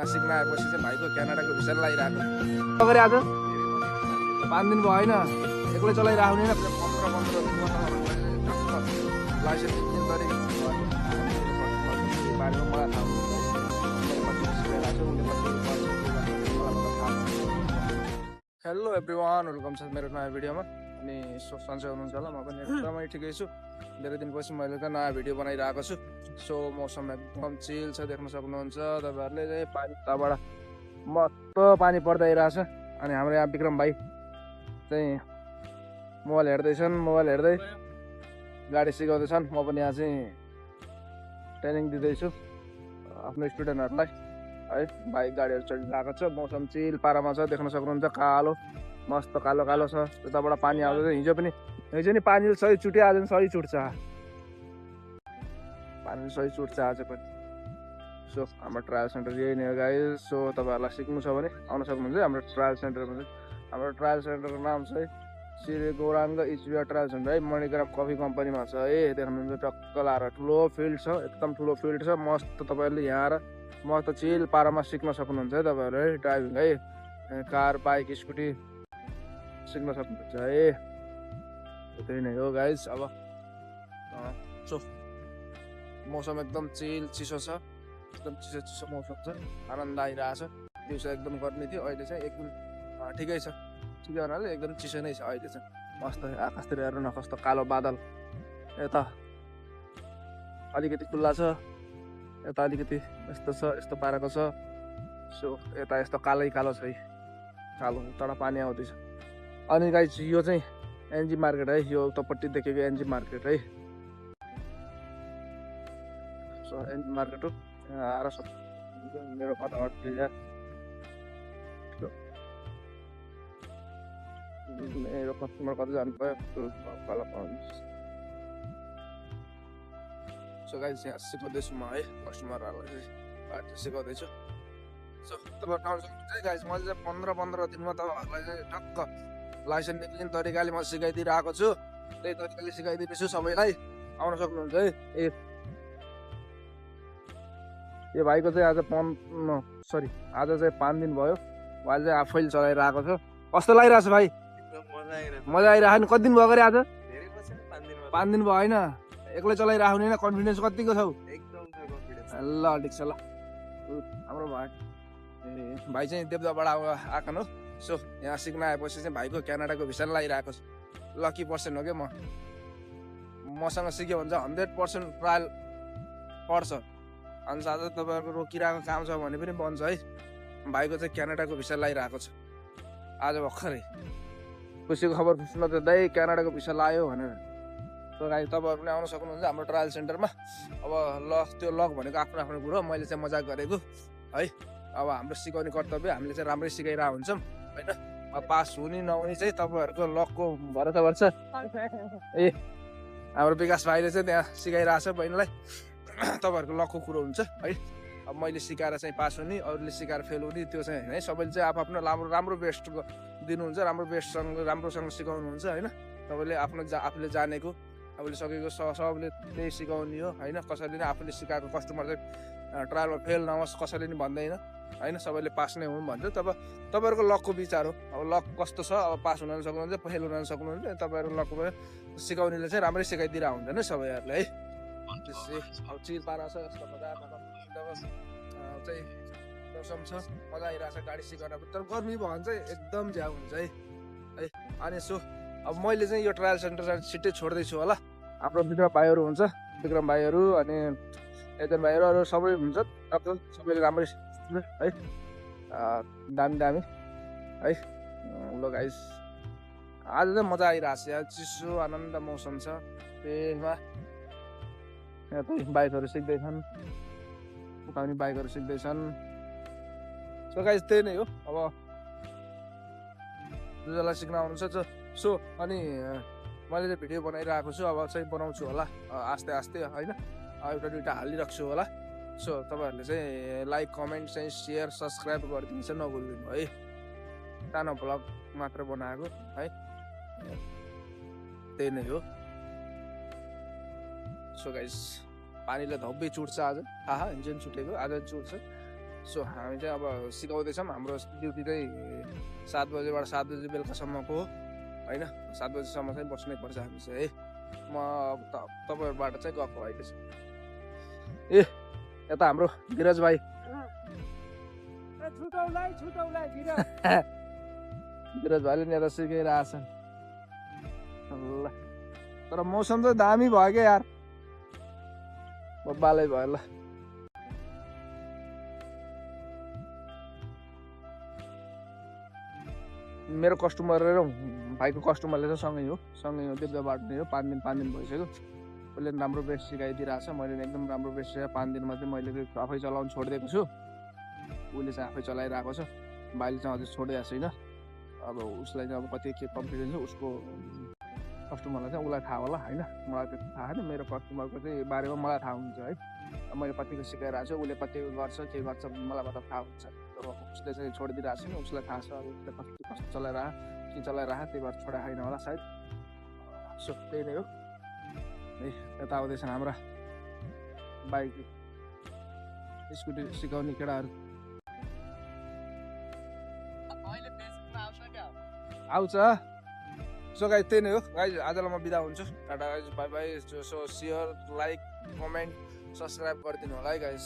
सिक्न आएपछि चाहिँ भाइको क्यानाडाको भिसा लगाइरहेको अगाडि आज 5 दिन भयो होइन एक्लै चलाइरहेको हुँदैन 15 दिन लाइसेन्स दिन तरिक बारेमा मलाई थाहा हेलो एभ्रिवान वेलकम छ मेरो नयाँ भिडियोमा अनि सन्चै हुनुहुन्छ होला म पनि एकदमै ठिकै छु धेरै दिनपछि मैले नयाँ भिडियो बनाइरहेको छु सो मौसम एकदम चिल छ देख्न सक्नुहुन्छ तपाईहरुले चाहिँ पानी तबाट मस्त पानी पर्दै रहेछ अनि हाम्रो यहाँ विक्रम भाइ चाहिँ मोबाइल हेर्दै गाडी सिकाउँदैछन् म पनि यहाँ चाहिँ ट्रेनिङ दिँदैछु आफ्नो स्टुडेन्टहरूलाई है बाइक गाडीहरू चलिरहेको छ मौसम चिल पारामा छ देख्न सक्नुहुन्छ कालो मस्त कालो कालो छ त्यताबाट पानी आउँदै हिजो नि पानीले सही चुट्यो आज पनि सही चुट्छ पानीले सही चुट्छ आज पनि सो हाम्रो ट्रायल सेन्टर यही नै हो गाइस सो तपाईहरुलाई सिक्नु छ भने आउन सक्नुहुन्छ हाम्रो ट्रायल सेन्टरमा चाहिँ हाम्रो ट्रायल सेन्टरको नाम चाहिँ श्री गौराङ्ग इचबिहार ट्रायल सेन्टर है मणिग्राम कफी कम्पनीमा छ है देख्नुहुन्छ टक्क लाएर ठुलो फिल्ड छ एकदम ठुलो फिल्ड छ मस्त तपाईहरुले यहाँ आएर मस्त चिल पारामा सिक्न सक्नुहुन्छ है तपाईहरु है ड्राइभिङ है कार बाइक स्कुटी सिक्न सक्नुहुन्छ है त्यही नै हो गाइस अब सो मौसम एकदम चिल चिसो छ एकदम चिसो मौसम छ आनन्द आइरहेछ दिउँसो एकदम गर्मी थियो अहिले चाहिँ एकदम ठिकै छ ठिकै हुनाले एकदम चिसो नै छ अहिले चाहिँ मस्त आकाशतिर हेर्नु न कस्तो कालो बादल यता अलिकति खुल्ला छ यता अलिकति यस्तो छ यस्तो पाराको छ सो यता यस्तो कालै कालो छ है कालो तल पानी आउँदैछ अनि गाइस यो चाहिँ एनजी मार्केट है यो उतापट्टि देखेको एनजी मार्केट है सो एनजी मार्केट हो आएर सब मेरो कताबाट मेरो कस्टमर कता जानु भयो सो गाइस यहाँ सिकाउँदैछु म है कस्टमरहरूलाई चाहिँ सिकाउँदैछु सो तपाईहरु गाइस मैले चाहिँ 15 दिनमा तपाईहरुलाई चाहिँ टक्क लाइसेन्स निक्लिने तरिकाले म सिकाइदिइरहेको छु त्यही तरिकाले सिकाइदिन्छु सबैलाई आउन सक्नुहुन्छ है यो भाइको चाहिँ आज आज चाहिँ 5 दिन भयो उहाँले चाहिँ आफैले चलाइरहेको छ कस्तो लागिरहेछ भाइ मजा आइरहेको नि कति दिन भयो अगाडि आज 5 दिन भयो होइन एक्लै चलाइरहेको हुँदैन कन्फिडेन्स कतिको छौ ल ठिक छ ल हाम्रो भाइ चाहिँ देवदाबाट आएको हो सो यहाँ सिक्न आएपछि चाहिँ भाइको क्यानाडाको भिसा लगाइरहेको छ लकी पर्सन हो क्या मसँग सिक्यो भने चाहिँ 100% ट्रायल पर्छ अनि साथै तपाईँहरूको रोकिरहेको काम छ भने पनि बन्छ है भाइको चाहिँ क्यानाडाको भिसा लगाइरहेको छ आज भर्खरै खुसीको खबर सुन्न त दाइ क्यानाडाको भिसा लाग्यो भनेर सो गाई तपाईँहरू पनि आउन सक्नुहुन्छ हाम्रो ट्रायल सेन्टरमा अब त्यो लक भनेको आफ्नो आफ्नो कुरो मैले चाहिँ मजाक गरेको है अब हाम्रो सिकाउने कर्तव्य हामीले चाहिँ राम्रै सिकाइरहेको हुन्छौँ होइन अब पास हुने नहुने चाहिँ तपाईँहरूको लकको भरोसा पर्छ ए हाम्रो विकास भाइले चाहिँ त्यहाँ सिकाइरहेछ बहिनीलाई तपाईँहरूको लकको कुरो हुन्छ है अब मैले सिकाएर चाहिँ पास हुने अरूले सिकाएर फेल हुने त्यो चाहिँ होइन है सबैले चाहिँ आफ्नो राम्रो बेस्ट दिनुहुन्छ राम्रोसँग सिकाउनुहुन्छ होइन तपाईँले आफूले जानेको आफूले सकेको सबले त्यही सिकाउने हो होइन कसैले नै आफूले सिकाएको कस्टमर चाहिँ ट्रायलमा फेल नहोस् कसैले नि भन्दैन होइन सबैले पास नै हुनु भन्छ तपाईँहरूको लकको विचार हो अब लक कस्तो छ अब पास हुन सक्नुहुन्छ फेल हुन सक्नुहुन्छ तपाईँहरूको लकको सिकाउनेले चाहिँ राम्रै सिकाइदिरहेको हुन्छ नि सबैहरूले है अब चिल पारा छ यस्तो चाहिँ मौसम छ मजा आइरहेछ गाडी सिकाउन तर गर्मी भयो भने चाहिँ एकदम झ्याउ हुन्छ है अनि सो अब मैले चाहिँ यो ट्रायल सेन्टर छिट्टै छोड्दैछु होला आफ्नो विक्रम भाइहरू हुन्छ विक्रम भाइहरू अनि एजेन्ट भाइहरू अरू सबै हुन्छ सबैले राम्रै है दामी है ल गाइस आज चाहिँ मजा आइरहेछ यहाँ चिसो आनन्द मौसम छ त्यहीमा यहाँ बाइकहरू सिक्दैछन् उकाउने बाइकहरू सिक्दैछन् सो गाइस त्यही नै हो अब जसलाई सिक्न आउनुहुन्छ सो अनि मैले चाहिँ भिडियो बनाइरहेको छु अब चाहिँ बनाउँछु होला आस्ते आस्ते होइन एउटा दुइटा हालिरहेको छु होला सो तपाईँहरूले चाहिँ लाइक कमेन्ट चाहिँ सेयर सब्सक्राइब गरिदिनु चाहिँ नभुलिदिनु है सानो भ्लग मात्र बनाएको है त्यही नै हो सो गाइस पानीले धब्बै चुट्छ आज थाहा इन्जिन छुटेको आज चुट्छ सो हामी चाहिँ अब सिकाउँदैछौँ। हाम्रो ड्युटी चाहिँ 7 बजेबाट 7 बजे बेलुकासम्मको हो होइन। 7 बजीसम्म चाहिँ बस्नै पर्छ हामी चाहिँ है। म अब तपाईँहरूबाट चाहिँ गएको भएको छु। ए यता हाम्रो धिरज भाइ धिरज भाइले नि यता सिकाइरहेछन् ल। तर मौसम चाहिँ दामी भयो क्या यार, बब्बालै भयो ल। मेरो कस्टमर र भाइको कस्टमरले चाहिँ सँगै हो दीर्घबाट नै हो। 5 दिन भइसक्यो। उसले राम्रो बेस्ट सिकाइदिइरहेको छ। मैले एकदम राम्रो बेस्ट सिकाएँ। 5 दिनमा चाहिँ मैले आफै चलाउनु छोडिदिएको छु। उसले चाहिँ आफै चलाइरहेको छ। भाइले चाहिँ अझै छोडिरहेको छैन। अब उसलाई चाहिँ अब कति के कन्फिडेन्स छ उसको कस्टमरलाई चाहिँ उसलाई थाहा होला होइन। मलाई त्यति थाहा छैन। मेरो कस्टमरको चाहिँ बारेमा मलाई थाहा हुन्छ है। मैले कतिको सिकाइरहेको छु, उसले कतिको गर्छ के गर्छ मलाई मात्र थाहा हुन्छ। तर उसले चाहिँ छोडिदिइरहेको छैन। उसलाई थाहा छ अब उसले कस्तो चलाइरह के चलाइरह, त्यही भएर छोडा छैन होला सायद। सो त्यही नै हो है। यता आउँदैछन् हाम्रा बाइक स्कुटी सिकाउने केटाहरू। आउँछ। सो गाइज त्यही नै हो गाइज, आजलाई म बिदा हुन्छु। Tata guys, by by. So share, like, comment, subscribe गरिदिनु होला है गाइज।